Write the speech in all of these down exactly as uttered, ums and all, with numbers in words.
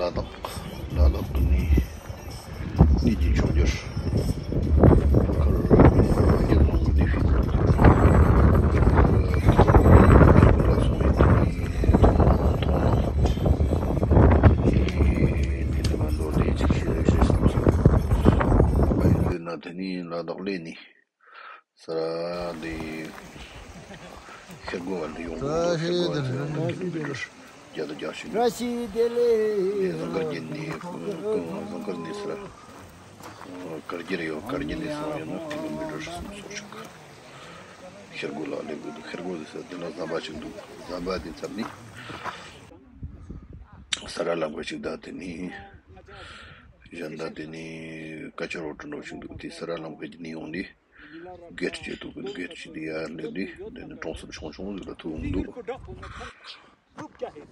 ལ་དྭགས། ལ་དྭགས་ཀྱི་གནས་གནས་ཀྱི་མཆོད་འཇོར། ཁར་རྒྱལ་ལུང་གི་གནས་ཤིག་ལ་སོང་བའི་དེ་ནས་མཐོང་ན་དེ་ནས་མ་མདོར་བསྡུས་ཅིག་ཤེས་རེ་ཞིག་བསམ་སོང་། བ་ཡིན་ཟེར་ན་དེ་ནས་ལ་དྭགས་སླེབས་ནས། ས་ར་དེ་ཤར་སྒོ་བ་ལ་ཡོང་གི་འདུག་ཤར་སྒོ་བ་ལ་ཡོང་གི་འདུག་མི་འགྲོ་བརྒྱ་དང་བརྒྱ་ཞིག་འདུག་བཀྲ་ཤིས་བདེ་ལེགས། ཟངས་དཀར་རྒྱན་ནས་ཀུན་ཟངས་དཀར་ནས་ས་ར་དཀར་རྒྱལ་ཡོད། དཀར་རྒྱལ་ནས་སོང་ཡོད་ན་དེ་གི་མི་འགྲོ་ཞིག་སོང་ཆོག་ཤར་སྒོ་ལ་སླེབས་གི་འདུག་ཤར་སྒོ་དེ་ས་དེ་ན་ཟམ་པ་ཞིག་འདུག་ཟམ་པ་དེ་མཚམས་ནས་ས་ར་ལམ་ཁ་ཞིག་བདའ། དེ་ནས་གཞན་དག་དེ་ནས་ཀ་ཆོ་རོ་ཏྲ་འགྲོ་ཞིག་འདུག་དེ་ས་ར་ལམ་ཁ་གི་ནས་ཡོང་ནས། གེ་ཊི་བྱས་འདུག་གི་གེ་ཊི་བྱས་ཏེ་ཡར་སླེབས་ནས་འདི་ནི་གྲོང་གསེབ་ཆུང་ཆུང་ཟིག་ལ་ཐུག་འདུག་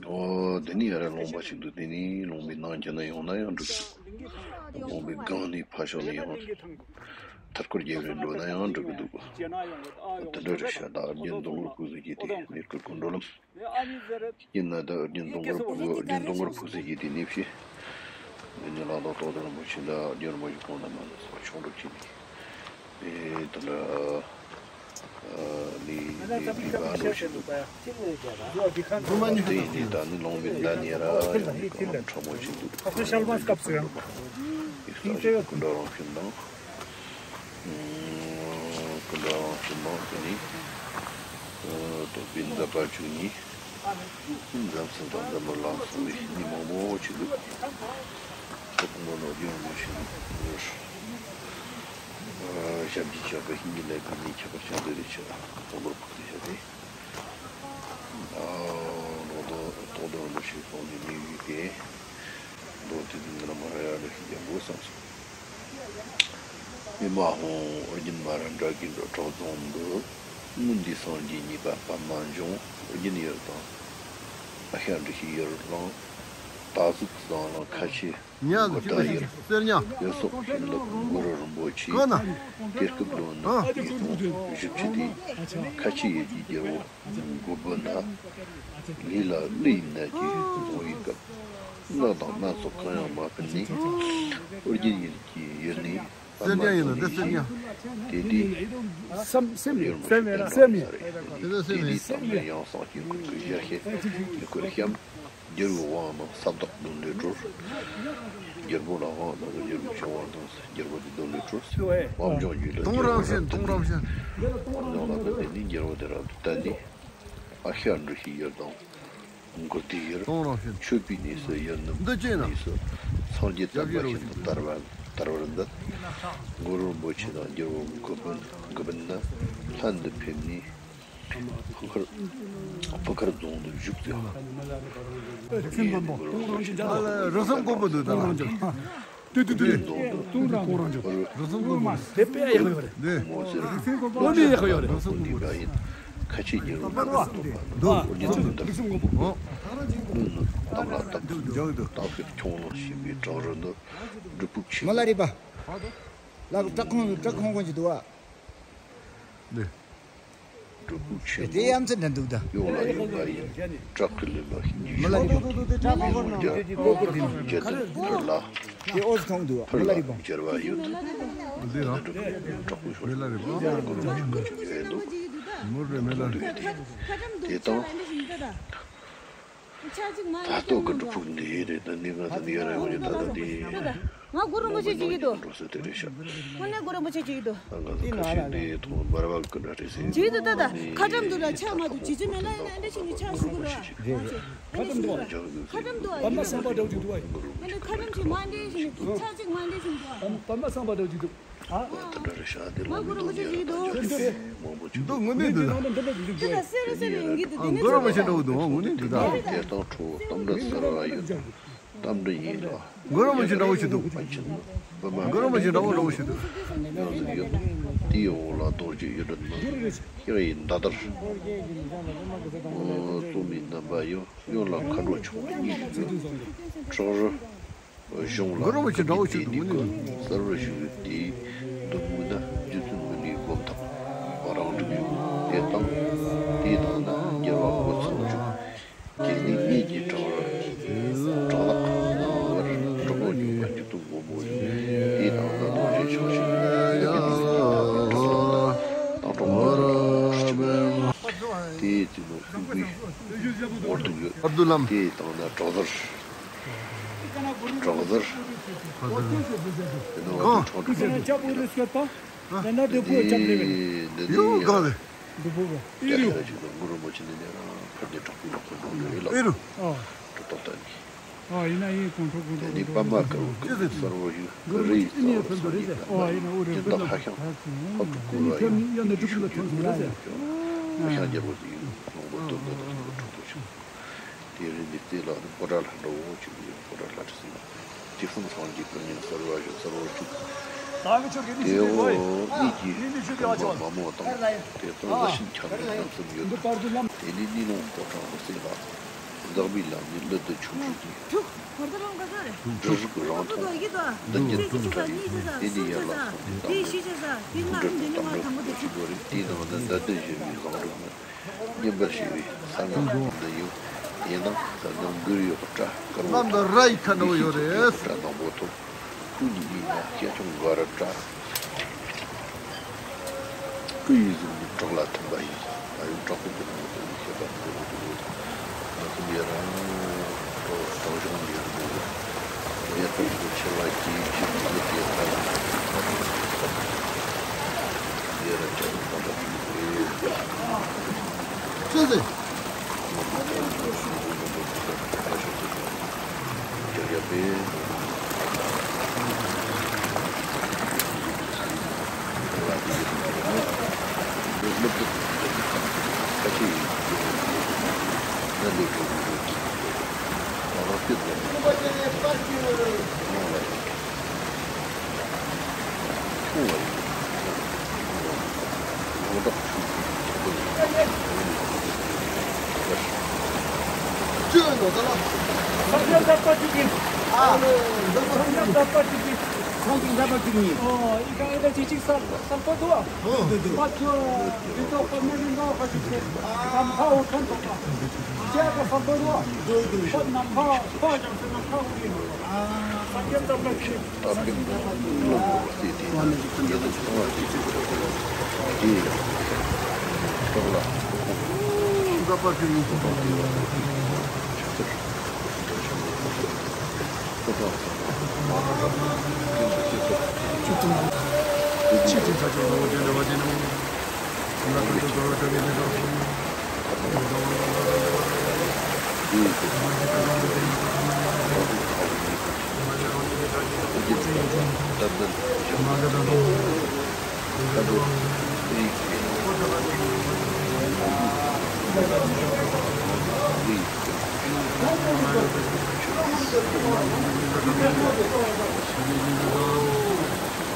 ཨོ་འདི་ནི་ཡར་ལུང་པ་ཞིག་འདུག་དེ་ནི་ལུང་པའི་ནང་གྱི་ན་ཡོང་ན་ཡང་འགྲིག་གི་འདུག་ལུང་པའི་སྒང་ནས་ཕར་ཕྱོགས་ནས་ཡང་མཐའ་སྐོར་རྒྱབ་རེ་འགྲོ་ན་ཡང་འགྲིག་གི་འདུག་དེ་འདྲ་རེད་ཤག་ད་རྒྱུན་དུང་དཀར་ཕུག་ཟེར་གྱི་དེ་གནས་སྐོར་སྐུ་མགྲོན་ལམ། ཡིན་ན་ད་རྒྱུན་དུང་དཀར་ཕུག་རྒྱུན་དུང་དཀར་ཕུག་ཟེར་གྱི་དེ་གནས་བཤད། འདི་ནི་ལ་དྭགས་རྟོགས་ལྡན་རིན་པོ་ཆེ་ད་རྒྱུན་རིན་པོ་ཆེ་གོང་ན་མ་ནི་སོགས་ཆུང་འགྲོ་བྱས་ནས། ཨེ་ད་ལ་ནི་ནི་བི་བ་འགྲོ་བཞིན་འདུག་དེ་ཡིན་དེ་ད་ནི་ལུང་པའི་མདའ་ནས་ར་ཡང་ནི་གང་ལ་ཁྲ་མོ་ཞིག་འདུག་ཤལ་མ་སྐབས་སུ་ཡང་ཡིག་ཚང་ཞིག་སྐུ་འདྲ་རང་བཞིན་དང་། སྐུ་འདྲ་རང་བཞིན་དང་དེ་ནི་དོག་པའི་མཛད་པ་བཅུ་གཉིས། འཛམ་སྲིན་དང་འཛམ་བུ་གླིང་སོགས་པའི་མི་མང་པོ་ཅིག་འདུག་ཁོ་ཀུན་པོ་ནོར་རྒྱུན་རིན་པོ་ཆེ་ཡོད། ཞབས་ཀྱིས་བཅགས་པའི་ཤིང་གི་ལེགས་པའི་ཉིན་ཁྱད་པར་ཅན་འདི་རེད་ཆེ་ལ་ཐོག་མར་ཕུགས་ཏེ་བཞག་སྟེ། ལོ་ཏོག་ཏོག་ཏོག་རིན་པོ་ཆེ་སོགས་ནས་གནས་ཡུལ་ཏེ། མདོ་དེ་དུས་འདི་ལ་མ་ར་ཡ་ར་ཞིག་རྒྱག་དགོས་བསམ་སོང་། ཨེ་མ་ཧོང་ཨོ་རྒྱན་མ་ར་འདྲ་གི་འགྲོ་གྲོགས་རྫོང་དུ། སྔོན་འདི་སངས་རྒྱས་གཉིས་པ་པདྨ་འབྱུང་། ཨོ་རྒྱན་ཡུལ་དང་ཨ་ཤ་འབྲི་ཤེས་ཡུལ་གླིང་། སྟག་གཟིག་གཙང་གླིང་ཁ་ཆེ་ཉ་གོ་ད་ཡུལ། གསེར་ཉ་ཡུལ་སོགས་ཤིན་ལུགས་གུ་རུ་རིན་པོ་ཆེ་གོ་ན་དེ་སྐབས་ལོ་ན་ཨ་ཉིས་སྟོང་བཞི་བཅུ་དེ་ཁ་ཆེ་ཡུལ་གྱི་རྒྱལ་པོ་མགོན་པོ་ན་ལི་ལ་ལི་ཡི་ནད་ཀྱིས་བཟུང་བའི་སྐབས་སྔགས་དང་སྨན་སོགས་གང་ཡང་མ་ཕུལ་ནས་ཨོ་རྒྱན་ཡུལ་གྱི་ཡུལ་ནས་གསེར་ཉ་ཡིན་ནོ་འདི་གསེར་ཉ། དེ་དུས་སེམས་སེམས་རེད། སེམས་རེད། སེམས་རེད། དེ་དུས་དམ་པའི་ཡང་གསང་གི་ཁུར་གྱི་ཞལ་ཤེས་ཀྱི་ཁུར་བཤམས། རྒྱལ་པོའི་དབང་དང་ས་བདག་གདོན་ལས་གྲོལ། རྒྱལ་པོ་ལ་དབང་དང་རྒྱལ་པོའི་ཆོས་དབང་དང་རྒྱལ་པོ་དེ་གདོན་ལས་གྲོལ། དབང་ལྗོངས་རྒྱུད་ལ་དུང་རང་བཞིན། དུང་རང་བཞིན། དུང་རང་བཞིན། དེ་ནས་རྒྱལ་པོ་དེ་རང་དུ་བསྟན་ནས་ཨ་ཤ་འབྲི་ཤེས་ཡུལ་དང་། མགུར་དུས་ཡུལ། གཏོང་རང་བཞིན། མཆོད་པའི་གནས་སུ་ཡུལ་ནུབ་འདི་ཅི་ན། གནས་སུ་སངས་རྒྱས་བསྟན་པ་ཤིན་ཏུ་དར་བ་དར་བར་མཛད། གུ་རུ་རིན་པོ་ཆེ་དང་རྒྱལ་པོ་མགོན་པོ་མགོན་པོ་ན་ལྷན་དུ་ཕེབས་ནས་ཕུ་ཁར་ཕུ་ཁར་རྫོང་དུ་བཞུགས་ཏེ། ཨ་ལ་རི་གསུམ་མགོན་པོ་འདུག་ད་ལ། ཏུ་ཏུ་ཏུ། ཏུ་རང་ཅོ། རི་གསུམ་མགོན་པོ། དེ་དཔེ་ཡག་ཡོད་རེད། འདི། མོ་ཟེར། རི་གསུམ་མགོན་པོ། དངོས་གནས་ཡག་ཡོད་རེད། རི་གསུམ་མགོན་པོ། ཁ་ཆེ་རྒྱལ་པོ་འདུག་འདུག་རི་གསུམ་མགོན་པོ། ཨོ། གཏམ་ལ་གཏམ་དུ་འཇོག་འདུག་སྟག་ཤར་ཁྱུང་ལ་ཞིག་པའི་བྲག་རི་འདི་སྒྲུབ་ཕུག་ཆེན་མོ། མི་ལ་རས་པ། ལ་བྲག་ཁུང་བྲག་ཁུང་ཁུང་ཅིག་འདུག་ཨ། འདི། སྒྲུབ་ཕུག་ཆེན་པོ། དེ་ཡ་མཚན་འདྲ་འདུག་ད། གཡོག་ལ་ཡོད་པ་ཡིན། བྲག་གི་ལུས་ལ་ཤིང་གི་མི་ལ་རས་པ། མི་ལ་རས་པ། འཇར་ལ། དེ་ཨོ་ཙི་ཐོང་འདུག་ཨ། མི་ལ་རས་པ། འཇར་བ་ཡོད། འདི་རང་། བྲག་ཕུག་ཤོར། མི་ལ་རས་པ། ཡོད་འདུག་མུར་རེ་མི་ལ་རས་པ། དེ་དང་། ད་ལྟོ་གི་སྒྲུབ་ཕུག་འདི་རེད། ད་ནི་ང་ཚོ་འདི་ཡར་ཡོང་རྒྱུ་ད་ལྟ་འདི། ད་ད། ང་གུ་རུ་མི་ཆེ་ཅིག་ཡིན་དོ། འགྲོ་ས་དེ་རེད་ཤག་དངོས་གནས་གུ་རུ་མི་ཆེ་ཅིག་ཡིན་དོ། ད་ང་ཚོ་ཁ་ཤས་འདི་ཐོག་འབར་བ་ཀུན་འདྲ་རེད་ཟེར། ཅིག་ཡིན་དོ། ད་ད་ཁ་ཊམ་འདུག་ལ་ཆ་མ་འདུག་ཅི་ཅི་མེད་ལ་ཡིན་ན་འདྲ་ཞིག་ནི་ཆ་ཞུ་གི་རོ། རེད་རེད། ཁ་ཊམ་འདུག་ཁ་ཊམ་འདུག་ཨ་ཡིན་ན། ཁ་ཊམ་ཅིག་མ་འདྲ་ཞིག་ནི་ཆ་ཅིག་མ་འདྲ་ཞིག་འདུག་ཨ། པདྨ་སམ་བྷ་ཊ་ཅིག་འདུག་ཨ། དེ་འདྲ་རེད་ཤག་དེ་ལ་མི་འདུག་ནི་ཡང་ད་ཅག་མང་པོ་ཅིག་འདུག་དངོས་གནས་འདུག་ད། དེ་ད་སེ་ར་སེ་ར་ཡིན་གྱི་འདུག་དེ་ནི་གུ་རུ་མི་ཆེན་འདྲ་བོ་འདུག་དངོས་གནས་འདུག་ད། དེ་དང་ཁྲོ་བོ་རྟ་མགྲིན་ཟེར་བ་ཡོད། རྟ་མགྲིན་ཡིན་ལ། གུ་རུ་མི་ཆེན་འདྲ་བོ་ཞིག་འདུག་པདྨ་གུ་རུ་མི་ཆེན་འདྲ་བོ་འདྲ་བོ་ཞིག་འདུག་ཡང་ཟིག་ཡོད། དེའི་འོག་ལ་རྡོ་རྗེ་གཡུ་སྒྲ་དང་། ཤེལ་གྱི་མདའ་དར། རྩོམ་པའི་རྣམ་པ་ཡོད། གཡོན་ལ་མཁའ་འགྲོ་མཆོག་གཉིས་ཀྱི་ཁྲག་རུ། གཞུང་ལ་གུ་རུ་མི་ཆེན་འདྲ་བོ་ཞིག་འདུག་དངོས་གནས་གསར་བར་ཞུ་བའི་དེའི་མདུན་ངོས་ན་རྗེ་བཙུན་མི་ལའི་སྒོམ་ཐབས་རང་གྲུབ་ཡོད། དེ་དང་དེའི་ནང་ན་རྒྱལ་བ་འོད་ཚང་བཞུགས། དེ་ནས་གཉིས་ཀྱི་བྲག་རི་བྲག་ལག་ དེའི་རྩིབ་ནོར་ཕུག་པའི་ཧོར་གདུགས་ཡོད། ཧོར་གདུགས་ལམ། དེའི་སྟེང་ན་བྲག་རྫར། བྲག་རྫར། དེ་ནང་ང་ཚོ་ཁྲོང་ཁྲོ་ཁྲོང་ཁྲོ་ཁྲོང་ཁྲོ་ཡོད་ལ། དེ་ནང་དེ་ཡོད་གང་རེད། དེ་ཡོད་གང་རེད། ཡོད་རེད། ཅིག་ནི་གུ་རུ་མོ་ཆེ་ནི་ནི་རང་ཕར་ནས་དྲག་པོའི་ལག་པ་ནང་ལ་ཡོད་ལ། ཨེ་རུ། གྲུབ་ཐོབ་ལྟ་ནི། ཨ་ཡིན་ན་ཡིན། གོང་ཁྲོ་གོང་ཁྲོ་དེ་ནི་གོང་ཁྲོ་པདྨ་དཀར་པོ་གི་གསར་བ་ཡུལ་རི་ཡི་རྩ་བར་སངས་རྒྱས་པ། ཨ་ཡིན་ན་ཨོ་རེད། སྙན་དར་ཧ་ཤང་ཕབ་ཏུ་བསྐུར་བ་ཡང་ཡུལ་ཤུགས་ཀྱི་ཡུལ་ཡང་ཤང་རྒྱལ་པོ་དེ་ཡུལ་ལོངས་པ་སྟོན་པ་དང་གྲུབ་ཐོབ་བྱུང་། དེ་རིང་འདི་རྩེ་ལ་ནི་པོ་ཏ་ལ་འགྲོ་འོང་བྱེད་ཀྱི་ཡོད། པོ་ཏ་ལ་དྲི་སེམས་དེ་གསུམ་སངས་རྒྱས་པའི་ཉིན་གསར་བ་བཞིན་གསར་བ་བཅུག་དེའོ་གཉིས་ཀྱི་དྲུང་པ་མ་མོ་དང་དེ་དང་བཟའ་ཆེན་ཁྱབ་ནས་རྣམ་གསུམ་ཡོད། དེ་ནི་ནི་ལོང་ཕོ་བྲང་དུ་གསེར་ལ་འཛག་མི་ལ་ནི་གླུད་དུ་ཆུང་ཆུང་དེ། འབྲུ་རིགས་རང་མཐོང་འདི་ཉིད་དུ་དེ་ནི་ཡར་ལ་སོང་སྟེ་དམ་ལུགས་འདི་ནི་ཡར་ལ་སོང་སྟེ་དམ་ལུགས་འདི་ནི་ཡར་ལ་སོང་སྟེ་དམ་ལུགས་ཀྱི་ཆུ་བོ་རེད། དེའི་ནང་ན་ཟླ་གདན་བཞི་པའི་བཟང་དྲུག་ནི། མཉམ་པར་བཞེས་པའི་གསང་སྔགས་ཀྱི་ནི་ཡོད། དེ་ནང་གསང་སྔགས་མགུར་ཡོད་པ་སྒྲ་དཀར་པོ་གནམ་དང་ར་ཡི་ཁ་ནང་ཡོད་རེད། སྒྲ་ནག་པོ་ཐོབ། ཁོང་གཉིས་ཀྱི་ཡིན་ན་སྐྱ་ཆུང་འགའ་ར་སྒྲ། སྐུ་ཡི་གཟུགས་ནི་བྲག་ལ་ཐིམ་པ་ཡིན། ད་ཡང་བྲག་ཁུང་དུ་མི་ཐོན་ཤེས་པ་མགུར་དུ་ཡོད། ང་ཚོ་ཡི་རང་གྲོགས་རང་བྱུང་ཡོད་མོད། ངས་ཁོང་ཚོ་ཆེ་བ་སྐྱེས་ཀྱི་མི་དེ་ལྟར་ཡ་ར་ཅག་གང་འདྲ་ཞིག་རེད། ཅི་ཟེར།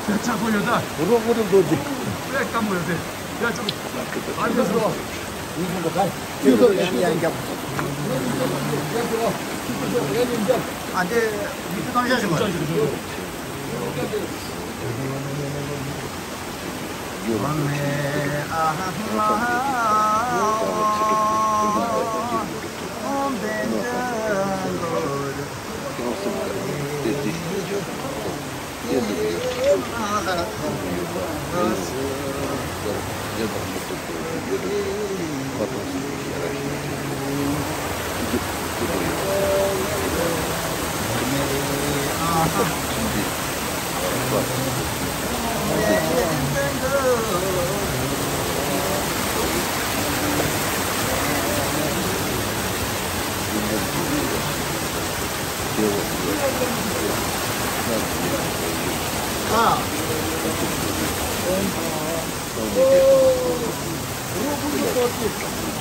ཡ་ཆགས་པོ་ཡོད་ད། རོགས་ངོ་རེ་མདོ་འདི། དཔེ་དཀའ་མོ་ཡོད་དེ། ཡ་ཆུ། ཨ་ཡོད་སོ། ཡུལ་ཁོང་ག་ད། ཡུལ་ཁོང་ཡང་ཡང་རྒྱབ། ཨ་འདི་ཡུལ་ཁོང་བཏང་བཞག་ཞིག་མ།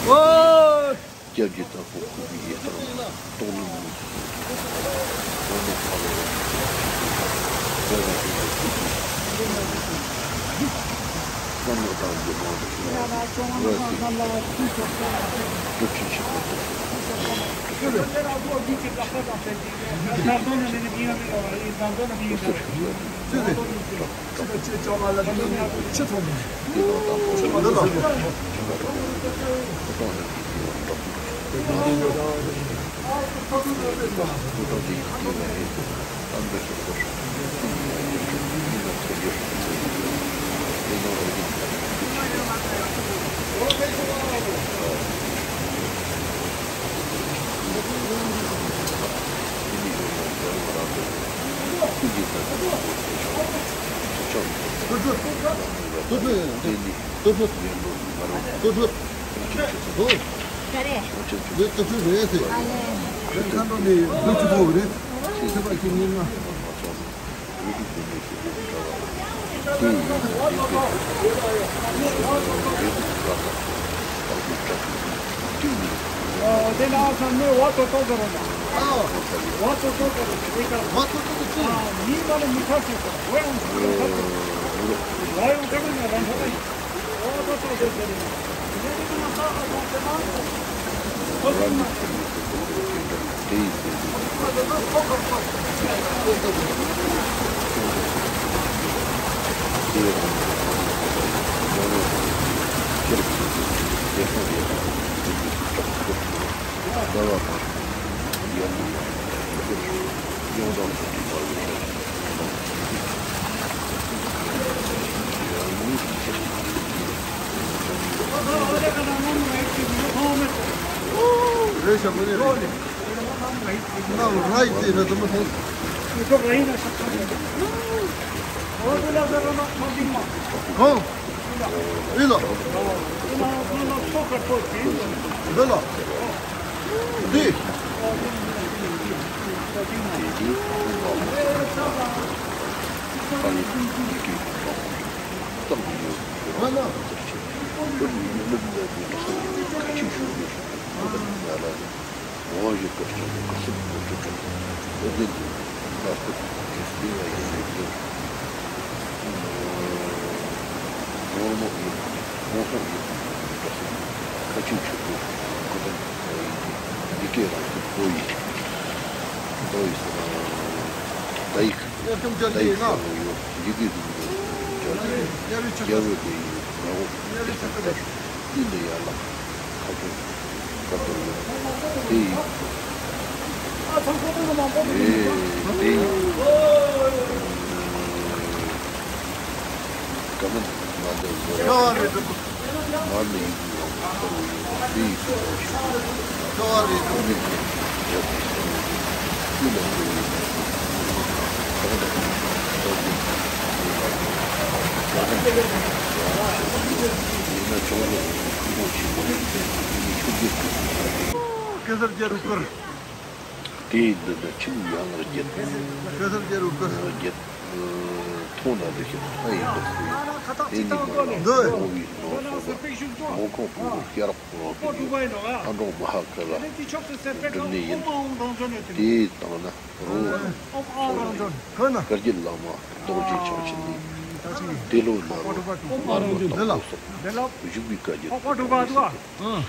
ཨོ། སྐྱབས་ཀྱི་བདག་པོ་ཁུ་བའི་ཡི་དམ་སྟོང་ལུང་མི་འཇིགས་པའི་དོན་ནི་ཁ་ལོ་ར་འདོད་པའི་ཡོན་ཏན་ཐུགས་ཀྱི་བསམ་བློ་དང་འདི་མང་དུ་བྱུང་བ་ཞིག་འོད་ཟེར་སྒྲུབ་ཕྲིན་ཆེན་པོ་འདི་ཚོ་ཅི་ལས་ཅི་ལས་ཅི་ལས་ཅི་ལས། ཏུ་ཁྲུ་ཡིན། ཏུ་ཁྲུ། ཏུ་ཁྲུ། ཏུ་ཁྲུ། ཨོ། ག་རེ། འདི་ཏུ་ཁྲུ་རེད་ཟེར། ཨ་ལེ། རེད། མཁའ་འགྲོ་ནི་ལུག་ཅིག་ཕོག་རེད། ཁྱེད་པ་ཁྱེད་ཉིན་ང་། རེད་ཤག་མི་རེད། ནམ་ར་ཡི་ཅི་རེད་དམ་སོང་། གང་། ཨི་ལ། འདི། ང་ན། འོ་ཡོད་པར་ཀྱང་དགའ་སེམས་མི་སྤྲོ་བྲལ། བོད་དོན་གྱི་དམར་ཁུ་དེ་སྲིད་ལ་ཡོད་པའི་ངོར་མོ་ཡིན། ངོ་ཧོང་ཡིན། དགའ་སེམས་ཁ་ཆེའི་ཆུ་བོ་ཁུ་དན་ཡིན་གྱི་འདི་སྐད་རང་ཁུ་པོ་ཡིན། པོ་ཡིན་ཟེར་ན་ད་ཡིག་ད་ཡིག་ཟེར་བ་ཡོད། ཡི་གེ་འདི་ནི་ཇོ་ཇོ་རྒྱལ་བོ་དེ་ཡིན། ང་འོ་དེ་ཙམ་ལྟར་སྲིད་ལ་ཡར་ལངས། ཁ་ཆུང་། ཁ་ཆུང་། དེ་ཡིན། ཨེ། དེ་ཡིན། ཀ་མན་མ་དེ་ཟེར། ང་ནི་ཡིན་ལ་ཁོ་རུ་ཡིན། དེ་ཡིན། ཁོ་རུ་ཡིན། གེ་སར་རྒྱལ་རུ་བཀུར། དེའི་མདུན་དུ་ཁྱིམ་ཡང་བརྒྱད། གེ་སར་རྒྱལ་རུ་བཀུར། བརྒྱད། མཐོང་ན་འདི་ཞིག་ལྷ་ཡི་འདུག་ཟེར། དེ་ནི་མ་ལ་འདུག་ཨོ་བི་ནོ་སོ་སོ་ངོ་ཁོང་ཀུན་ལ་ཤེས་རབ་ངོ་བོ་ཡོད། ལྷ་འབྲོག་མ་ཧཱ་ཀཱ་ལ་སྒྲུབ་གནས་ཡིན། དེའི་སྟེང་ན་རོ་སོ་སོ་ཡིན། བཀའ་བརྒྱུད་བླ་མ་རྡོ་རྗེ་འཆང་ཆེན་ནི་དེ་ལོ་ན་རོ་མ་རང་བྱུང་དང་པོ་སོགས་བཞུགས་པའི་བཀའ་བརྒྱུད་དེ་ལ་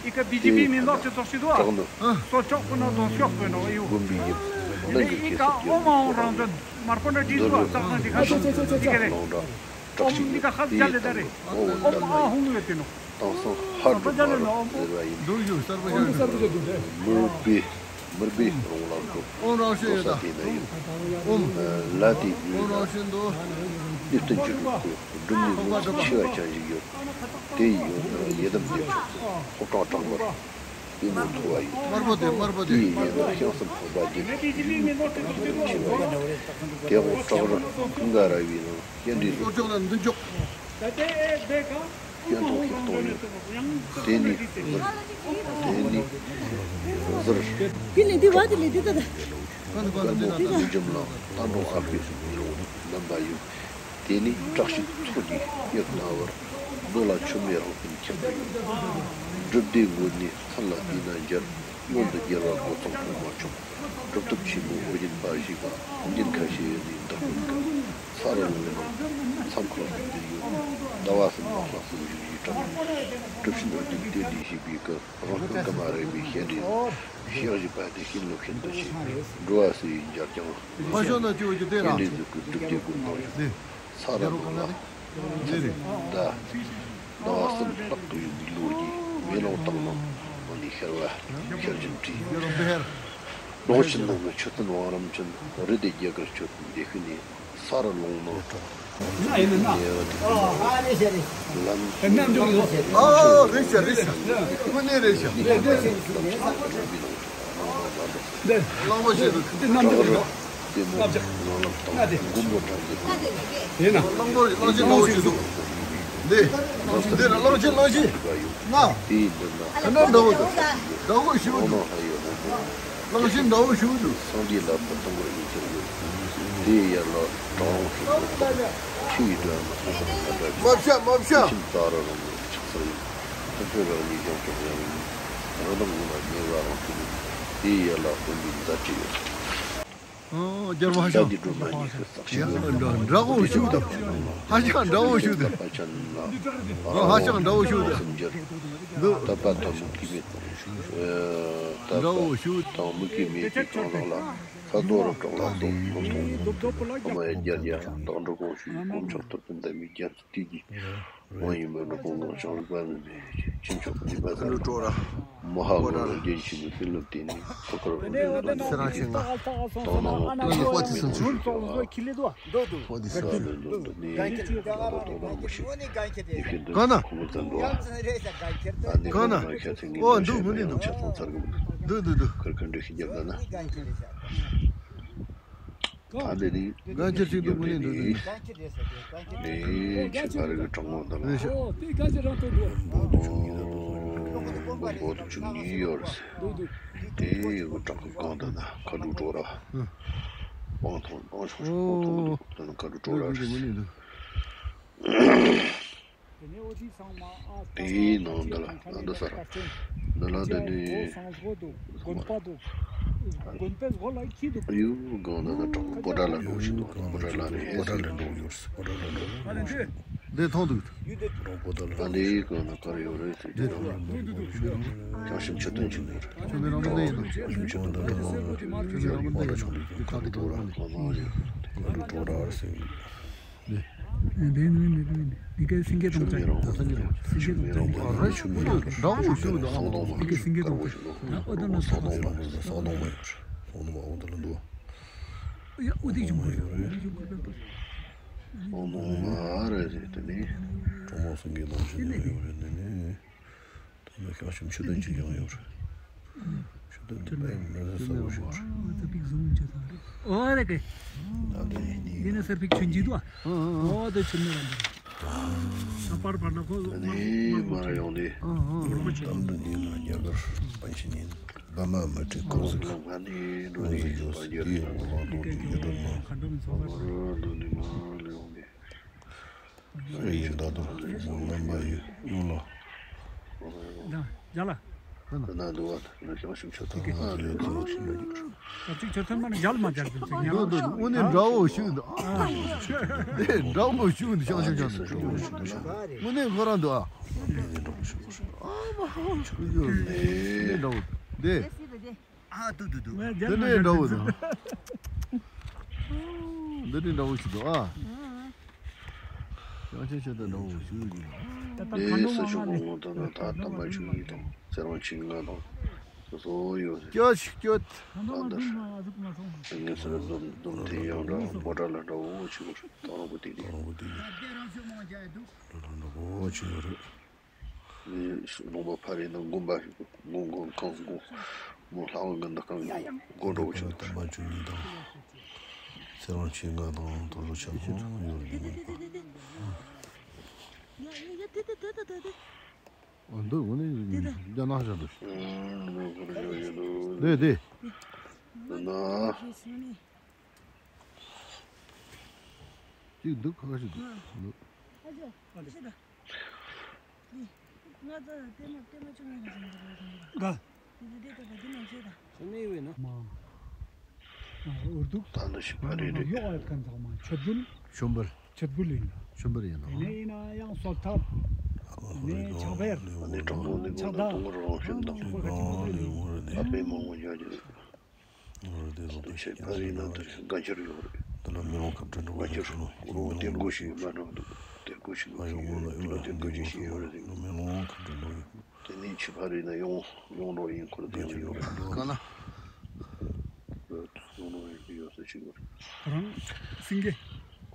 ཡིན། དེའི་སྟེང་ན་དགོན་པའི་ཡུམ་ནང་གི་གེ་སར་རྒྱལ་པོ་ཁོ་རང་འདུལ་རོལ་ལོང་འདྲ་བྲག་ཅིག་ཡོད། དེའི་སྟེང་ན་ཨོ་ཝ་ཏ་མ་ར་ཟེར་བ་ཡིན། དེའི་མུར་པའི་མུར་པའི་རོང་ལ་འགྲོ། འགྲོ་ས་དེ་ན་ཡོད། ལ་དེའི་མུ་ན་གནས་བརྟན་གྱི་རུ་ཁོ་སྒྲུབ་གནས་མུ་ཏིག་ཆེ་བ་ཅན་ཞིག་ཡོད། དེ་ཡི་ཡོད་ན་ཡི་དམ་རྒྱལ་པོ་ཕོ་བྲང་བྲག་དམར། ཡིན་ནོ་ཐོ་བ་ཡིན། དམར་པོ་དེ་དམར་པོ་དེ། དེའི་ཡན་ལག་ཤིང་གསུམ་འཕགས་པ་བརྒྱད་ཀྱི་ཡུལ་ཡུལ་དང་ཆེ་བ་ཡིན། དེ་འོག་བྲག་རི་ཀུན་དགའ་ར་བའི་ནང་སྐྱེ་འདྲེན་ལུགས་སོ་ཅོག་ལ་མདུན་ཅོག་སྐྱེ་འགྲོ་ཤེས་རྟོགས་ཡོད། དེ་ནི་ཟུར། དེ་ནི་ཟུར། དེ་ལས་དེ་བ་དེ་ལས་དེ་ད་ད། ཀན་ལྷོ་མུ་ཇམ་ལ་རྟ་འགྲོ་ཨ་ཁུ་ཡིན་ལོ་རྣམ་པ་ཡོད། དེ་ནས་བྲག་ཕུག་ཚོགས་ཀྱི་དཀྱིལ་ན་བར། རྡོ་ལ་མཆོད་མེ་རང་བཙན་ཁྱབ་ཏུ་ཡོད། སྒྲུབ་སྡེ་དངོས་གནས་མཚན་ལ་བལྟས་ན་འཇར། མངོན་དུ་རྒྱལ་བ་རྒོད་ཚང་ཐོག་མ་མཆོག་སྒྲུབ་ཐབས་ཆེན་མོ་ཨོ་རྒྱན་པ་ཞེས་པ་ཨོ་རྒྱན་ཁ་ཤས་ཡོད་ནས་བདག་པོའི་སྐབས་ས་རུ་ལུང་ནང་མཚམས་ཁང་ཞིག་བསྒྱུར་ཡོད། ཟླ་བ་གསུམ་ལ་ལྷག་ཙམ་བཞུགས་ཡིག་དྲངས། གྲུབ་ཆེན་ཨོ་རྒྱན་དེ་ལས་ཞེས་པའི་སྐབས་རང་སྐུ་ཀ་མ་ར་བའི་བཤད་འདྲེན་ཞེས་བཞི་པ་དེ་ཤིང་ལོ་ཤིན་ཏུ་ཆེ་འགྲོ་བ་སའི་འཇར་ཀྱང་མ་ཤོད་ན་ཅི་འོ་ཅི་དེ་ར་ཤིང་འདྲེན་ཟིག་གི་སྒྲུབ་སྡེ་དགོན་ནང་བཞུགས། ས་ར་ལུང་ལ་འདི་རེད། ཟླ་ཟླ་བ་གསུམ་ལྷག་ཏུ་ཡོད་པའི་ལོ་རྒྱུས་མེ་ལོང་བཏང་ནང་ནས་ཤར་བ་ཤར་བཞིན་བྲིས། རྫོང་ཆེན་ནང་ན་ཆོས་བསྟན་བང་རིམ་ཅན། རི་དེ་རྒྱ་གར་ཆོས་བསྟན་སྡེ་ཤོད་ནས་ས་ར་ལུང་ནང་ན་ཡིན་ན་ན། ལམ་ཨ་རེད་ཤག་རེད་ཤག་དངོས་གནས་རེད་ཤག་གླང་པོ་ཆེ་རུ་དེ་རྣམ་འགྲིག་རེད། ལྟེ་མོ་ནང་ལམ་དང་མགོན་པོ་བྲག་གི་དེ་ན་གླང་པོ་གླང་ཆེན་ལྟ་བུ་ཞིག་འདུག་འདི། འདི་ལ་གླང་ཆེན་གླང་ཆེན། ང་། དེའི་མདུན་ན། ཁ་ན་འདྲ་བོ་འདུག་འདྲ་བོ་ཞིག་འདུག་གླང་ཆེན་འདྲ་བོ་ཞིག་འདུག་སངས་རྒྱས་ལ་ཕུལ་དང་པོར་ཡིན་ཁྱེར་ཡོད། དེའི་ཡར་ལ་གྲང་རླུང་ཤུགས་ཀྱིས་བཏང་། ཆུ་ཡི་སྒྲ་ཡང་ན་སོ་སོ་ལ་མ་འདྲ་ཞིང་། མ་བྱ་མ་བྱ། ཆུ་ཁྱིམ་རྩ་ར་རང་ལ་ཆགས་ཚར་ཡིན། ཐུབ་ཚོད་རང་ཉིད་སྦྱང་ཆོག་ཡང་ཡིན། རང་དང་དབུས་ན་ཉེ་བ་རང་ཐུག་ཡིན། དེའི་ཡར་ལ་དཔོན་པོའི་མཛའ་བཅས་ཡོད། ཨོ། རྒྱལ་བ་ཧ་ཅང་། ལྕགས་ཀྱི་སྒྲོལ་མ་ཉི་ཤུ་རྩ་གཅིག་འདྲ་བོ་ཞིག་འདུག་ཧ་ཅང་འདྲ་བོ་ཞིག་འདུག་ཨོ། ཧ་ཅང་འདྲ་བོ་ཞིག་འདུག་འདུག་དད་པ་དང་མུ་གེ་མེད། དད་པ་དང་མུ་གེ་མེད་ཀྱི་གང་ཟག་ལ། ས་རྡོ་རི་བྲག་ལ་སོགས་ལྷུན་སྟོང་། ཨ་མ་ཡ་བརྒྱད་བརྒྱ་བདག་འགྲོ་གོང་ཞུས། དཀོན་མཆོག་ཐུབ་པའི་འདབ་མའི་རྒྱ་མཚོ་དེ་ཡི། དབང་ཡིན་མོད་ནོ་ཀུན་དགའ་ཞང་རིག་པ་མི་མེད་ཅིན་ཆོག་ནི་མ་ཟ། ཀ་ལུ་ཀྲོ་ར། མོ་ཧ་གོ་ལ་རྒྱལ་ཆེན་པོའི་སྲིད་ལུགས་དེ་ནི་ཐུགས་ཁུར་འོང་དུས་ལ་ནི། སེ་རང་ཆེན་ང་། དང་ནང་ལ་ཀ་ལུ་ཀོ་ཏི་སུན་ཚུ། ཀ་ལུ་ཀྲོ་ར་མོ་ཤེས། ཡི་གེ་འདོན་ནི་ཀ་ལུ་ཀྲོ་ར་མོ་ཤེས། ཡི་གེ་འདོན་ཁོ་མོ་ཙམ་འགྲོ། ཨ་ནི་ཀོ་ན་ཁ་ཚིག་ངན་ཨོ་འདུག་མི་ནི་འདུག་ཆ་ཚང་ཚར་གི་མི་འདུག་འདུག་འདུག་འདུག་ཁར་ཁར་འདྲ་ཤི་རྒྱབ་ལ་ན། ད་འདི་ནི་གང་ཅི་ཞིག་འདུག་མི་ནི་འདུག་འདི། ནི་ཆེ་ཁ་རི་གི་གྲང་མོ་འདི་ལ། ཨོ་དེ་ག་ཅི་རང་ཐོག་འགྲོ། འབོ་འབོ་དུ་ཆུ་ནི་ཡོད་རེད། འདུག་འདུག་དེ་ཡི་གི་གྲང་གི་གང་འདི་ན་ཁ་དྲུག་འགྲོ་ར། སྤང་ཐང་སྤང་ཤོག་སྤང་ཐང་འདི་ན་ཁ་དྲུག་འགྲོ་ར་རེད། དེའི་ནང་འདི་ལ་ང་འདི་ས་ར། འདི་ལ་འདི་ནི། དགོན་པ་འདུག་དགོན་པའི་སྒོ་ལ་ཁྱི་འདུག་ཨ་ཡུ་གང་ན་ན་གྲོགས་པོ་ཊ་ལ་འགྲོ་བཞིན་འདུག་པོ་ཊ་ལ་ནི་པོ་ཊ་ལ་འགྲོ་ཡོད། པོ་ཊ་ལ་འགྲོ་ཡོད། འདི་མཐོང་འདུག་པོ་ཊ་ལ་ཨ་འདི་གང་ན་གར་ཡོད་རེད་ཟེར་གྱི་འདུག་ཀྱང་ཞིམ་ཆུ་ཐོན་གྱི་འདུག་ཆུ་མི་རང་མི་འདི་ཡིན་འདུག་ཆུ་མི་རང་མི་འདི་ཡིན་འདུག་ཆུ་མི་རང་མི་འདི་ཡིན་འདུག་ཁ་དྲོ་ར་ཁ་དྲོ་ར་ཟེར། འདི་འདི་འདི་འདི་འདི་གའི་སེང་གེ་དང་བྲལ། སེང་གེ་དང་བྲལ། འདྲ་བོ་ཞིག་འདུག་འདི་གའི་སེང་གེ་དང་བྲལ། ཨོ་ད་ལ་འདུག་ཨོ་ད་ལ་འདུག་ཡ་ཨོ་དེ་ཅུང་གོ་ཡོད། ཨོ་མོ་མ་རེད་ཟེར་དེ་ནི། གྲོགས་མོ་སེང་གེ་དང་བྲལ་ཡོད་རེད་དེ་ནི། ད་ནི་ཤ་ཞིམ་ཆུ་ལྡན་ཅིག་ཡང་ཡོད་རེད། ཆུ་ལྡན་དུ་པའི་མི་རེ་ས་བོ་ཞིག་རེད། ཨོ་ད་པིག་བཟུང་ཆུ་ཚང་རེད། ཨོ་རེད་གི། ད་ལྟ་ཡིན་ནི། འདི་ནི་སེར་པིག་ཆུན་གྱི་དུ། ཨོ་ད་ཆུ་མི་ར་འདི། ད་པར་པར་ན་ཁོ་ད་ནི་མ་ར་ཡོང་ནི། ཨོ་ཨོ་ཨོ། གཏམ་དུ་ཉིན་ལ་རྒྱ་གར་པན་ཆི་ཉིན། བ་མ་མ་ཁྲི་ཀོ་ཟིག་ང་ནི་འགྲོ་ནི་ཡོད་ཟིག་ཡོད་ཟིག་དེའི་འོག་ལ་འགྲོ་དུས་ཡོད་འགྲོ་ན། འགྲོ་ནི་མ་ལ་ཡོང་ནི། ཡིན་ད་དུ་མོ་རྣམ་པ་ཡོད་ཡོང་ལ། ད་རྒྱ་ལ། ད་ན་འདུག་བ་ན་ཤང་ཤུགས་ཆུ་ཐང་ང་རེད་ཐང་ཤུགས་ལ་ཡོད། ད་ཅིག་ཆུ་ཐོན་མ་ནི་རྒྱལ་མ་རྒྱལ་ཟིན་ཚིག་ཉག་འདུག་འདུག་དངོས་གནས་འདྲ་བོ་ཞིག་འདུག་ཨ། དེ་འདྲ་བོ་ཞིག་འདུག་ཤང་ཤང་ཤང་འདུག་འདྲ་བོ་ཞིག་འདུག་ཤང་། དངོས་གནས་ཁོ་རང་འདུག་ཨ། དངོས་གནས་འདྲ་བོ་ཞིག་འདུག་ཨ་མ་ཧང་ཆུ་འདུག་འདྲ་བོ་འདི། ཨ་ཏུ་ཏུ་ཏུ། ཨ་ཏུ་ཏུ་ཏུ། དེ་ནས་འདྲ་བོ་དང་། འདི་ནས་འདྲ་བོ་ཞིག་འདུག་ཨ། ཡང་ཆེ་ཆེ་དང་འདྲ་བོ་ཞིག་འདུག་ཨ། དེ་ས་ཆུ་གོང་མོ་དང་ན་ད་ལྟ་མ་ཆུ་གཉིས་དང་ཚེ་རང་ཆིག་ལྔ་དང་སོ་སོ་ཡོད་རེད། སྐྱོ་ཞིག་སྐྱོ། ད་འདིར་ངས་ཟེར་འཛོམས་འཛོམས་ཐེངས་ཡང་འདྲ་བོ་འདྲ་ལ་འདྲ་བོ་ཞིག་གོ་ད་རང་པོ་དེ་དེ། རང་པོ་དེ་དེ། འདྲ་ལ་འདྲ་བོ་ཞིག་ཡོད་རེད། ནི་ལུང་པ་ཕ་རི་ན་དགོན་པ་ཞིག་དགོན་དགོན་ཁང་དགོན་མོ་ལྷ་བ་དགོན་ད་ཁང་དགོན་གྲོགས་ཆེན་དང་མ་བཅུ་གཉིས་དང་ཚེ་རང་ཆེ་ལྔ་དང་དོ་རོ་ཆ་ཁོང་ཡོད་རེད། ཨ་འདི་འོ་ནི་རྒྱ་ནག་ཞག་འདུག་དེ་དེ་ན་ཅིག་འདུག་ཁ་ཤས་འདུག་ང་ཚོ་ལྟད་མོ་ལྟད་མོ་བཅོ་ལྔ་ནས་བཟུང་གི་རེད་དེ། ད། དེ་དེ་དེ་ད་དེ་ནང་བྱས་ད། ཁྱོད་ནི་ཡོད་ན། མ། ཨ་འུར་སྡུག་ད་ནི་ཞིག་ཕ་རེད་རེད། ཡོག་ཨ་ཁན་ཚང་མ་ཆོད་བུལ། ཆོམ་བུལ། ཆོད་བུལ་ཡིན་ན། ཆོམ་བུལ་ཡིན་ན། དེ་ནས་ཡིན་ན་ཡང་སོལ་ཐབ། དེ་ནས་ཆག་བེར། ཨ་ནི་གྲོགས་པོ་ནི་ཆག་ད། ཨ་ནི་གྲོགས་པོ་ནི་ཆག་ད། ཨ་ཕའི་མང་བོ་ཡོད་ཀྱི་རེད། ང་རང་དེ་ཚོ་དེ་ཆེད་ཕ་རི་ན་དེར་དགའ་འཁྱེར་ཡོད་རེད། དེ་ལ་མེ་ལོང་ཁབ་ཏུ་འགྲོ་བ་ཡིན་ཚུལ་ལོ། དེ་མགོ་ཞིག་མ་འགྲོ་འདུག་དེ་མགོ་ཞིག་ཨ་ཡོང་ངོ་ལ་ཡོང་ལ་དེ་ཡོང་དགོས་ཀྱི་ཞིག་ཡོད་རེད། དེ་མེ་ལོང་ཁབ་ཏུ་འགྲོ་ཡོད། དེ་ནས་ཕྱི་ཕ་རི་ན་ཡོང་ཡོང་འགྲོ་ཡིན་ཁུལ་དེ་ཡོད་རེད། ག་ལ་ཡོང་འགྲོ་ཡིན་ཡོད་ས་ཞིག་ཡོད་རེད། ཁོ་རང་སེང་གེ།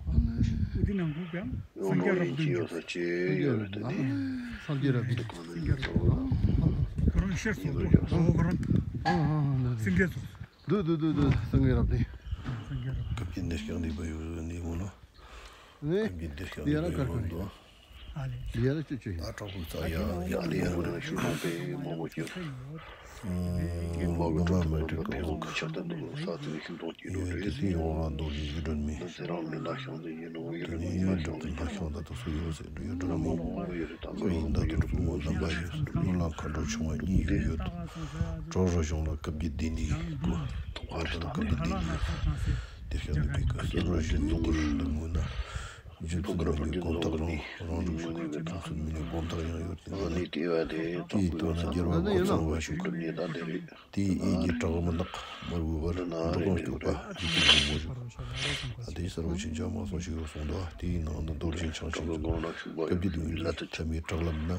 འུ་དེ་ནང་ཁུག་ཀྱང་སེང་གེ་རབ་བདུན་ཡོད་ས་ཅི་ཡོད་རེད། དེ་ནས་སེང་གེ་རབ་བདུན། སེང་གེ་རབ་བདུན། ཁོ་རང་ཤེར་སོང་འདུག་ཁོ་རང་སེང་གེ་སོང་། འདུག་འདུག་འདུག་འདུག་སེང་གེ་རབ་བདུན། སེང་གེ་རབ་བདུན། སྐབས་ཀྱི་འདིར་ཀྱང་འདི་པ་ཡོད་ནི་ངོ་ལ། ནས་སྐབས་ཀྱི་འདིར་ཀྱང་འདི་འདི་ཡ་ར་པ་ཡོད་ཀར་ཀར་ནི། ཡ་ལ་ཅི་ཅི་ཡིན། ཨ་དྲག་པོའི་རྩ་ཡ་ཡ་ལ་ཡ་ལ་ཤུགས་ཐོག་པའི་མང་པོ་སྐྱེས། ཨོ་མ་མི་དྲུག་གི་འོག་ཆགས་སྡང་གི་ས་ཚིགས་ཤིང་སྡོང་སྐྱེས་འགྲོ་དེ་སྲིད་ཡོང་ལ་འདུག་ཡིད་སྒྲོན་མེ། དེ་ནས་ཡིད་སྒྲོན་གྱི་ལྷ་ཤང་ད་དུ་སུ་ཡོད་ཟེར་ཡིད་སྒྲོན་མེ། ཨོ་ཡིན་ད་དུ་གཙོ་བོ་རྣམ་པ་ཡོད། གཡུ་ལ་མཁའ་འགྲོ་ཆུང་བ་གཉིས་ཡོད་ཡོད། གྲོགས་རོ་གཞུང་ལ་སྐབས་ཀྱི་ལྡན་འདི་གོ། ཐོག་ཁ་དང་སྐབས་ཀྱི་ལྡན་འདི་དེ་ཤ་འདུག་གི་སུ་རོ་གཞུང་གི་ལྡན་འདི་ངོ་ན། རྒྱུ་མཚན་རང་གི་དགོངས་དག་རང་རང་སྒྲུབ་ཤོག་ཅེས་ཁམས་གསུམ་མི་ནི་སྒོམ་ཐག་ཡང་ཡོད་དེ། ཨ་ནི་དེ་བ་དེ་དེའི་ཐོག་ཏུ་ཡང་ས་ལྟོ་ན་རྒྱལ་བ་གོ་ཚང་བ་ཞིག་ཀུན་ནས་ད་དེ་རེད། དེའི་ཨེ་ཀྱི་བྲག་མི་ནག་མར་བུ་བར་འགྲོ་གང་སྐྱོད་པ་ཡིད་ཀྱི་མགོན་པོ་ཞིག་ཨ་དེའི་སར་བ་ཆེན་ཆ་མ་སོང་ཞིག་ཡོད་གསུངས་འདུག་དེའི་ནང་དུ་རྡོ་རྗེ་འཆང་ཆེན་གྱི་སྐབས་ཀྱི་དུས་ལ་ཁྲ་མའི་བྲག་ལམ་ན།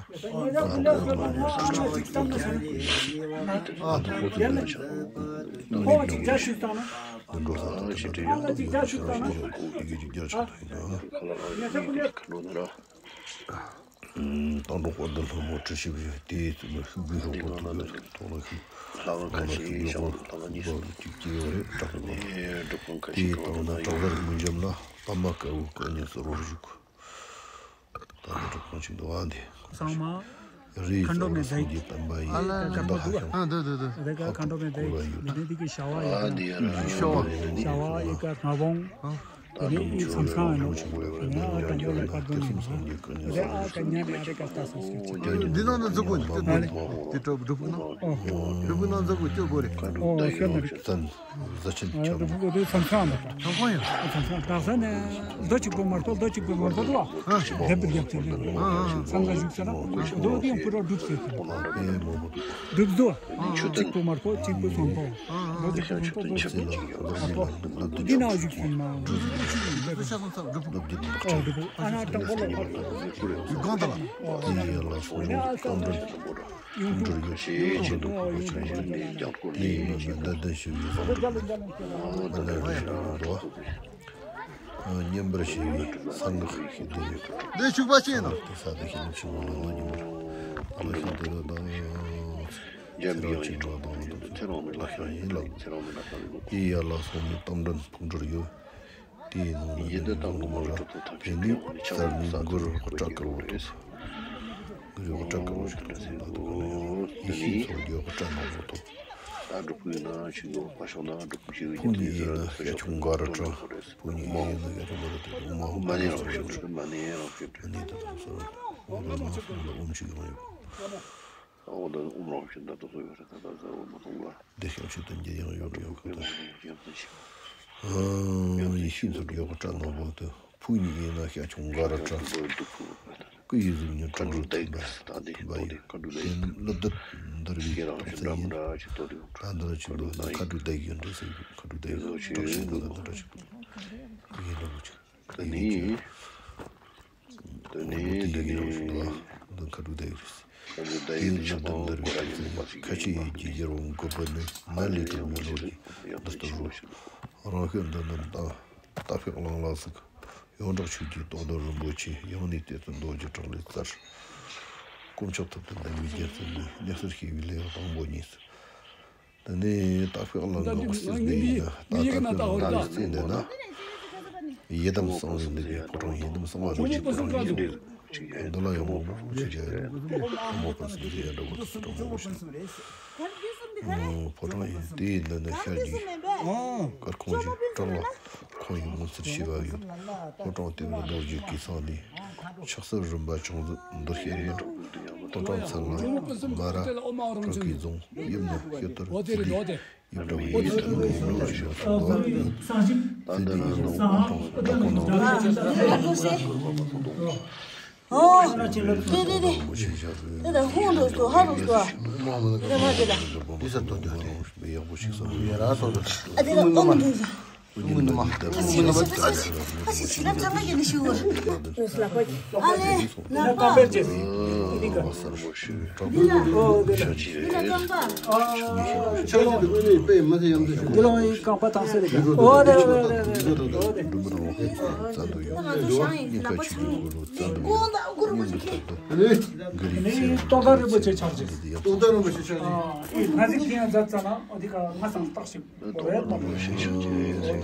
ཨ་དེ་ཁོ་ཚོ་ཡོད་ཆགས། ཨོ་ཅིག་རྒྱ་ཞུས་སོང་ན། འགྲོ་ས་ཨ་ཅིག་རྒྱ་ཞུས་སོང་ན། ཡིག་རྒྱ་ཆགས་ཐོན་ཡོད། ཁ་ལག་ཨ་ཡིག་ཁ་ནོ་ན་ར། ཏང་ཀྲོག་དཔལ་ལྡན་ལྷ་མོ་ཁྲི་ཞིབ་རེད་དེ་ཚོ་ནི་ཤུགས་རྒྱུ་ཧྲོག་པོ་ཐུག་ཡོད་ཐོག་ལ་ཤུགས་ལྷ་ཁང་ཁ་ཤས་ཤམ་ཐང་གཉིས་སུ་ཅིག་སྐྱེ་བ་རེད་བྲག་གི་ནི་སྒྲུབ་ཁང་ཁ་ཤས་གང་ན་བྲག་ར་མུན་འཇམ་ལ་པདྨ་དཀར་པོ་སྐུ་གཉིས་སུ་རོལ་བཞུགས། ད་ལྟ་གྲུབ་ཁང་ཆེན་དུ་བ་འདི། ཚང་མ། རི་ཁ་འགྲོ་མེད་ཟེར། སངས་རྒྱས་བསྟན་པ་ཡི་ཨ་ལ་ལ་ཁ་འགྲོ་ཧ་ཤང་། ཨ་འདི་འདི་འདི། རི་ཁ་འགྲོ་མེད་ཟེར། འདི་ནི་འདི་གི་བྱ་བ་ཡི་ཨ་འདི་ཡ་ལ་ཤོ་བྱ་བ་ཡི་ཀ་སྔ་བོང་། ཨ་འདི་ནི་ཨི་མཚམས་སང་ཡིན་ནོ། ཨ་དང་པོ་ལ་བཀའ་དྲིན་ཡིན་ནོ། རེ་ཨ་ཀ་ཉ་ནི་ཨ་རི་ཀ་ལྟ་སོང་ཟེར་གྱི། འདི་ནང་ནས་འཛུགས་དགོས་ནི་སྐྱོ་དགོས་ནི། དེ་འདྲ་སྒྲུབ་ན། འོ་སྒྲུབ་ན་འཛུགས་དགོས་སྐྱོ་དགོས་རེད། འོ་སྐྱོ་ནི་རེད། བཙན། བཟའ་ཆེན་ཁྱམས། འདི་ཚོ་དེ་མཚམས་སང་ལ། ཁྱམས་ཁོང་ཡང་། མཚམས་སང་དག་ས་ནས་རྡོ་གཅིག་པོ་མར་ཐོག་རྡོ་གཅིག་པོ་མར་ཐོག་ཏུ་བ། རྒྱབ་ཏུ་རྒྱབ་ཏུ་ནས། མཚམས་ལ་བཞུགས་ཟེར་ན། རྡོ་དེ་ཡང་ཕུ་རོ་སྒྲུབ་ཟེར་གྱི། སྒྲུབ་དུ། གཅིག་པོ་མར་ཐོག་གཅིག་པོ་སོང་ཐོག་རྡོ་གཅིག་པོ་སོང་ཐོག་རྡོ་གཅིག་པོ་མར་ཐོག་འདི་ན་བཞུགས་ཟེར་ན། ཨ་ན་དང་པོ་ལ་བར་དུ། གང་དང་། དེ་ཡི་ལ་སོགས་ཡོངས་སུ་གཏམ་དྲན། ཡོངས་གྲོལ་ཡོད། ཡོངས་གྲོལ་ཡོད། དེ་ཡི་མི་འདི་འདི་ཞུ་ཡི་བཟང་གྲུབ་ལ། མི་འདི་འདི་ཞུ་ཡི་བཟང་གྲུབ་ལ། མི་འདི་འདི་ཞུ་ཡི་བཟང་གྲུབ་ལ། བསྙེན་པར་བྱས་པའི་གསང་སྔགས་ཤིག་འདི་ཡོད། འདི་ཕྱུག་པ་ཅན་ནོ། དེ་ས་དེ་ཤིང་ཆུ་བོ་ལ་མ་ཉིན་པར་ལ་ཤིང་དེ་ལ་དང་། ཚེ་རབས་ཆེན་པོ་དང་དང་ཚེ་རབས་མི་ལ་ཤ་ཡིན་ལ། དེ་ཡི་ཡར་ལ་སོགས་ནི་གཏམ་དྲན་ཕུགས་འགྲོར་ཡོད། དེའི་ནང་ན་ཡིད་དུ་དང་པོ་མ་གྲུབ་པོ་ཐམས་ཅད་དེ་ནི་གསར་ནི་མགུར་སྐྲ་དཀར་བོ་ཐོབ། མགུར་སྐྲ་དཀར་བོ་ཞིག་ཐོབ་ཟིན་པ་དང་། ཡིད་བཞིན་ཚོགས་ཀྱི་སྐྲ་ནག་པོ་ཐོབ། ད་སྒྲུབ་ཀུན་ན་ཆུ་ཡོད་པ་ཤོག་ན་སྒྲུབ་ཀུན་ཞིག་ཡོད་ཀྱི་དེ་ཟེར་ན་ཤ་ཆུང་འགའ་ར་གྲངས་ཕུ་ནི་ཡིན་ན་ཡ་རུ་མ་རུ་དེ་མ་ཧོ་མ་ནི་རང་ཤོད་མ་ནི་རང་ཤོད་ནི་དང་སོ་ར་འོ་ན་མ་ཧོ་ལ་ཨོམ་ཆུ་ཡོང་ཡོད། ཨོ་ད་ཨོམ་རང་ཤོད་ད་དུ་སོ་ཡོད་ར་ད་ད་ཟེར་བ་མ་མཐོང་བ། འདི་ཤོག་ཆུ་དང་རྒྱ་ཡང་ཡོད་ཡོད་ཁ་ད། ཡིད་བཞིན་ཚོགས་ཀྱི་སྐྲ་ནག་པོ་དུ། ཕུ་ནི་ཡིན་ན་ཤ་ཆུང་འགའ་ར་གྲངས། སྐུ་ཡི་གཟུགས་བརྙན་དྲུག་རུ་ཐིམ་པ་ཐིམ་པ་ཡི། དེ་ནི་བློ་གཏད་འདར་བའི་གྲོགས་མཚན་ཡིན། ད་འདི་ལ་ཆུ་འདུག་ན་ཁ་དྲུག་བསྡད་ཡོད་འདྲ་ཟེར་གྱི་ཁ་དྲུག་བསྡད་ཡོད་གྲོགས་ཤིག་འདུག་ན་འདི་འདྲ་ཞིག་འདུག་ཡིན་འདྲ་པོ་ཅིག་ད་ནི་ད་ནི་ད་ནི་འདི་ཁ་དྲུག་བསྡད་ཡོད་རེད། ཁ་དྲུག་བསྡད་ཡོད་རེད། དེ་ནི་བློ་གཏད་འདར་བའི་གྲོགས་མཚན་ཡིན། ཁ་ཆེ་ཡིད་ཀྱི་རྒྱལ་པོ་འགོད་པ་ནི་ནད་ལས་གྲོལ་བའི་ལོ་རྒྱུས་འདི་ལྟར་རོ། རང་ཤོད་འདི་འདིར་བཏང་། རྟ་ཕོ་གླང་ལ་གཟིགས། ཡོངས་གྲགས་ཆོས་ཀྱི་རྟོགས་ལྡན་རིན་པོ་ཆེ། ཡང་ནས་བསྟོད་ཚུལ་མདོ་རྒྱུད་གྲགས་ལས་སྩལ། དཀོན་མཆོག་ཐུབ་བསྟན་བདེན་པའི་རྒྱལ་མཚན་ནས། གནས་གསར་ཞེས་པའི་ལེའུ་དང་པོ་གཉིས། དེ་ནས་རྟ་ཕོ་གླང་གི་དབུ་རྩེ་འདི་ཡིན་ན། ད་རྟ་ཕོ་གླང་གི་དབུ་རྩེ་འདི་ན། ཡི་དམ་གསང་བའི་འདི་གའི་ཕོ་བྲང་ཡིན། ཡི་དམ་གསང་བ་རིན་ཆེན་ཕོ་བྲང་ཡིན། འདི་ལ་ཡང་མང་པོ་ཞིག་ཡོད། མོ་པ་སུ་ཡོད་འདྲ་བོ་དང་ཕོ་བྲང་མང་པོ་ཞིག་ཕོ་བྲང་ཡིན། དེའི་འདི་ནི་ཤར་གྱི་སྐར་ཁུང་བཞི་བྲག་ལ་ཁོང་ཡི་ངོ་མཚར་ཞེས་པ་ཡོད། ཕོ་བྲང་ལྟེ་བའི་རྡོ་རྗེ་གི་ཚང་ནས་ཕྱག་སྲིབ་རིམ་པ་ཅུང་ཟད་འདུར་ཤེར་ཡོད། ཕོ་བྲང་ཚང་ལ་མ་ར་བྲག་གི་རྫོང་དབྱིབས་ནི་ཤེལ་ལྟར་ཚུལ་ལྡན་ཡིད་འདྲ་བའི་ཡིད་དུ་འོང་བའི་ཞོ་ཚོགས་ལ། ད་འདི་ནི་ནི་ཕོ་བྲང་བྲག་ཁུང་ནང་། ཨོ། དེ་དེ་དེ། དེ་ད་ཧོང་རུ་སོ་ཧ་རུ་སོ། དེ་ད་མ་དེ་ད། དེ་ས་དོ་དོ་དེ། ཡག་པོ་ཞིག་བསམ་ཡོད་ར་སོ་དོ། ཨ་དེ་ད་ཨོ་མ་དེ་ད། ཨུ་ནུ་མ། ཨ་ཞི་ཞི་ཞི་ཞི་ཞི་ཞི་ན་ཚང་མ་ཡིན་ནི་ཞུ་བར། ཨ་ལེ་ན་པ། ན་པ་པེ་ཅེ། དེ་ད་ཨོ་དེ་ད། དེ་ད་རྐང་པ། ཆོས་ཀྱི་དངོས་གནས་དཔེ་མི་སྲིད་ཡ་མཚན་ཞིག་འདི་ལ་ཡང་རྐང་པ་དང་སེ་རེད། ཨོ་རེད་རེད་རེད་རེད། ཨོ་རེད། འགྲོ་མི་རང་བཙན་དུ་ཡོད། ད་ང་ཚོ་ཞང་ཡིན་ལ་པ་ཆུ་ཡིན། ལ་པ་ཆུ་ཡིན། སྙིང་ག་ཆུ་ཡིན། གོ་ལ་གུ་རུ་མ་ཆུ་ཆ་ཡིན། ནི་ཏོག་ལྟར་རིན་པོ་ཆེ་ཆགས་ཅིག་ཏོག་ལྟར་རིན་པོ་ཆེ་ཆགས་ཅིག་ཨེ་ང་ཚིག་ཐེ་ཡང་མཛད་ཙ་ན་ཨོ་དེ་ག་ང་སང་རྟགས་ཤིག་གོ་རེད་མ་གོ་ཞིག་ཆགས་ཅིག་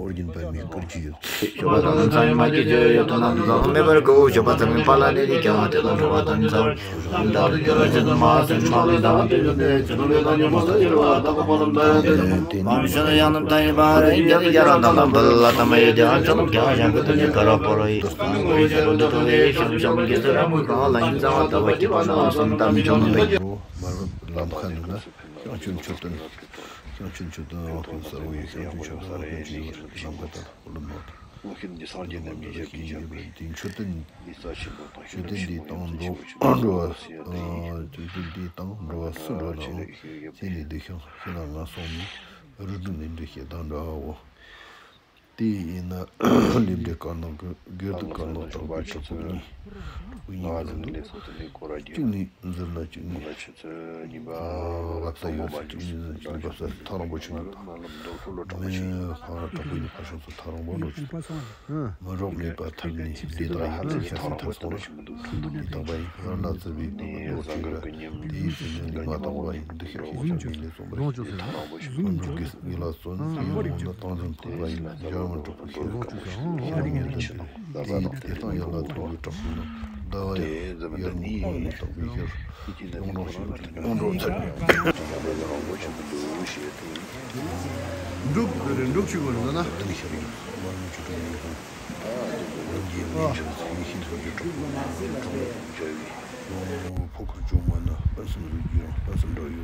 ཨོ་རྒྱན་པདྨས་བཀུར་གྱི་ཡོད། ཞོགས་པ་དང་ཚང་མ་སྐྱིད་ཅོ་ཡོད་དོ་ན་དུ་ཚང་མེད་པར་གོ། ཞོགས་པ་ཚང་མའི་པཱ་ལགས་ནས་ནི་ཀྱང་དེ་དང་འགྲོ་བ་དང་ཚང་མ་དང་དུ་འགྱུར་བ་ཆེད་དུ་མ་སེམས་མ་ལུས་དང་དེ་ཡོད་ནས་ཚེ་རབས་དང་ཉོན་མོངས་དང་འགྱུར་བ་དག་པ་ལམ་དུ་ཡོད་དེ། མ་མི་ཤོང་ཡང་ནམ་ད་ཡིན་པ་རེད། འཇལ་འཇལ་རང་དང་དང་འབུལ་ལ་ཐ་མ་ཡོད་དེ། ཨ་ཅོ་ནམ་ཀྱང་ཞང་གི་དུ་ནི་ཀ་ར་པོ་ར་ཡིན། ང་ཡི་ཞབས་འདི་ཐོག་ལས་ཤམ་ཤམ་གི་ཚེ་རབས་མུ་གང་ལ་ཡིན་ཙང་བ་ད་བ་སྐྱིད་པ་ན་སོམ་དམ་ཆོམ་ལ། མར་ལམ་ཁ་ནས་ན་ཤང་ཆུན་ཆུ་ཏན། ཤང་ཆུན་ཆུ་ཏན་ཨ་ཁུ་སར་བའི་ཤང་ཆུན་ཆུ་ཏན་ཨ་ཁུ་ཅི་ཡིན་ཤང་ཁ་ཏ་ལུམ་ནོ་ཏ། དེ་མཆོད་རྟེན་མཆོད་རྟེན་འདིའི་སྟེང་འགྲོ་འགྲོ་བ་མཆོད་རྟེན་འདིའི་སྟེང་འགྲོ་བ་སུ་འགྲོ་ནའང་དེ་ནི་སྡིག་ཤིང་ཤིང་ལ་ང་སོང་ནས་རི་སྒྲུང་ནས་འདྲི་ཞེས་དང་འདྲ་བའོ། དེ་ཡིན་ན་ལས་འབྲས་དཀར་ནག་གི་དགེ་སྡིག་དཀར་ནག་དྲག་པོའི་གྲོགས་པོ་གཉིས། དབུ་གཉིས་ཀྱི་ལམ་དུ་གཅིག་ནི་འཛིན་ན་གཅིག་ནི་བབ་ས་ཡོད་ས། གཅིག་ནི་འཛིན་གཅིག་ནི་བབ་ས་ཐག་རིང་པོ་ཆུང་ངུ་དང་། མི་ཕ་རབས་དྲག་པོ་ཡིན་ཕར་ཕྱོགས་སུ་ཐག་རིང་པོ་འགྲོ་ཆོག་མི་རབས་མེད་པ་ཐར་ནས་བདེ་དག་ཡིན་ལས་ཤ་སྲིད་ཐར་སོང་། འདི་དག་པ་ཡིན་ཕ་རབས་ན་ཚ་བའི་ལོ་ཆུང་ར་དེའི་ཚེ་ནི་ལུས་ངག་དག་པ་ཡིན་འདི་ཤ་ཤེས་ཤ་ངེས་ལས་གསུངས་པ་རེད། ཕམ་གྲུ་གི་ངེས་ལ་བརྩོན་ཡིད་འོང་ན་ཏང་འཛིན་ཐུབ་པ་ཡིན། འཇར་མན་གྲོགས་པོ་ཤེས་ཤ་ངེས་ལས་འདི་དེ་དང་ཡར་ལ་ཐུག་པའི་དྲག་པོའི་ནང་ཟླ་བ་ཡར་ངོ་སྤངས་ནས་དག་པའི་ཤར་ཡོངས་གྲགས་ཤིག་ཡོངས་གྲགས་ཚར། འབྲུག་གི་རེད། འབྲུག་ཆུ་གི་རེད་ལ་ན། ཏན་ཤར་ཡོད་མ་ཡོང་ཆུ་གྲོང་ཡོད་ཀྱང་། རང་རྒྱལ་མེད་འཇར་ཚིག་ཤིན་ཏུ་གྲགས་པོ་ནང་གྲགས་པོ་འཇའ་བའི་ལོ། ཕོ་ཁུར་ཅུང་མ་ན་པན་སམ་རུ་རྒྱུ་རང་པན་སམ་འདྲ་ཡོད།